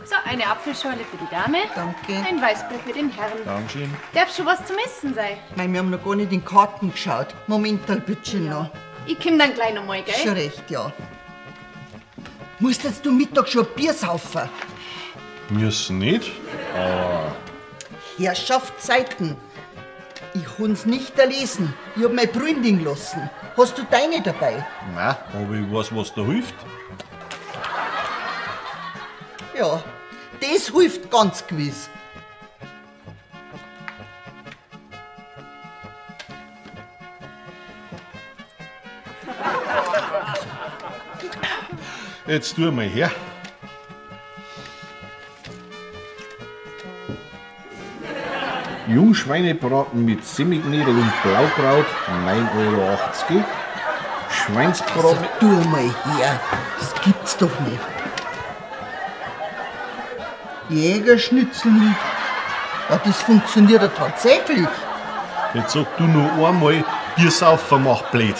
So, eine Apfelschorle für die Dame. Danke. Ein Weißbier für den Herrn. Dankeschön. Darf schon was zum Essen sein? Mei, wir haben noch gar nicht in Karten geschaut. Momental bitte noch. Ich komm dann gleich noch mal, gell? Schon recht, ja. Musst jetzt du Mittag schon ein Bier saufen? Müssen nicht, aber... Herrschaftszeiten. Ich kann's nicht erlesen. Ich hab mein Brüllen liegen lassen. Hast du deine dabei? Nein, aber ich weiß, was da hilft. Ja, das hilft ganz gewiss. Jetzt tu mal her. Jungschweinebraten mit Semmelknödel und Blaukraut, 9,80 €. Schweinsbraten. Also, tu mal her, das gibt's doch nicht. Jägerschnitzel mit. Ja, das funktioniert ja tatsächlich. Jetzt sag du nur einmal, Biersaufen macht blöd.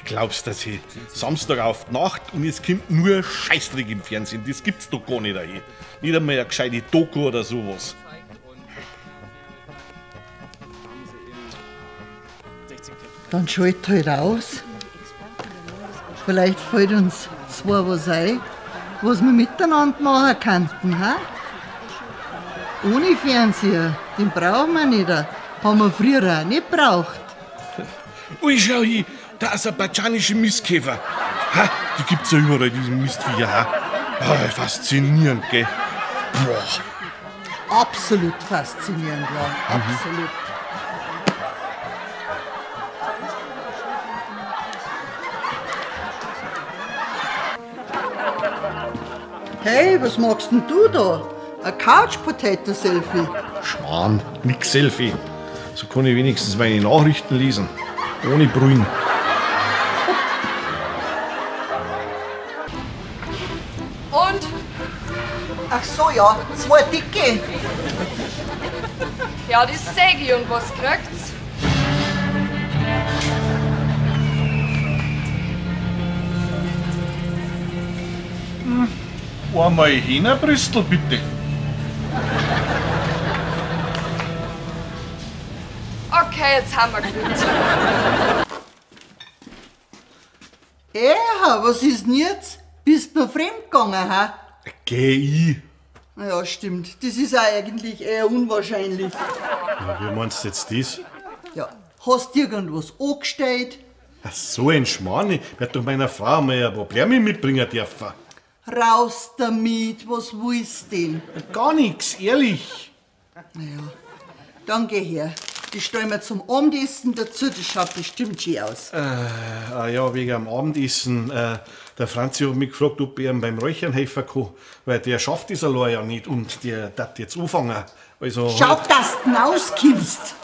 Glaubst du, dass ich Samstag auf die Nacht und es kommt nur Scheißdreck im Fernsehen? Das gibt's doch gar nicht. Ey. Nicht einmal eine gescheite Doku oder sowas. Dann schalt halt aus. Vielleicht fällt uns zwar was ein, was wir miteinander machen könnten. He? Ohne Fernseher, den brauchen wir nicht. Haben wir früher auch nicht gebraucht. Ui, schau hier, der aserbaidschanische Mistkäfer. Ha, die gibt's ja überall, diese Mistviecher. Ha? Ah, faszinierend, gell? Boah. Absolut faszinierend, ja. Mhm. Absolut. Hey, was machst denn du da? Ein Couch-Potato-Selfie? Schmarrn, nix Selfie. So kann ich wenigstens meine Nachrichten lesen. Ohne Brühen. Und? Ach so, ja, zwei dicke. Ja, das seh ich. Und was kriegt's? Einmal Hähnerbrüstel, bitte. Okay, jetzt haben wir gut. Ja, was ist denn jetzt? Bist du mir fremdgegangen, ha? Geh ich. Ja, stimmt. Das ist auch eigentlich eher unwahrscheinlich. Ja, wie meinst du jetzt das? Ja, hast du irgendwas angestellt? Ach, so ein Schmarrn. Ich werd doch meiner Frau mal ein paar Blumen mitbringen dürfen. Raus damit, was willst du denn? Gar nichts, ehrlich. Naja, dann geh her. Die stellen wir zum Abendessen dazu, das schaut bestimmt schön aus. Ja, wegen am Abendessen. Der Franzi hat mich gefragt, ob ich ihm beim Räuchern helfen kann, weil der schafft das allein ja nicht und der darf jetzt anfangen. Also, schau, dass du rauskommst!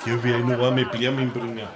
Dir will ich noch einmal Blumen bringen.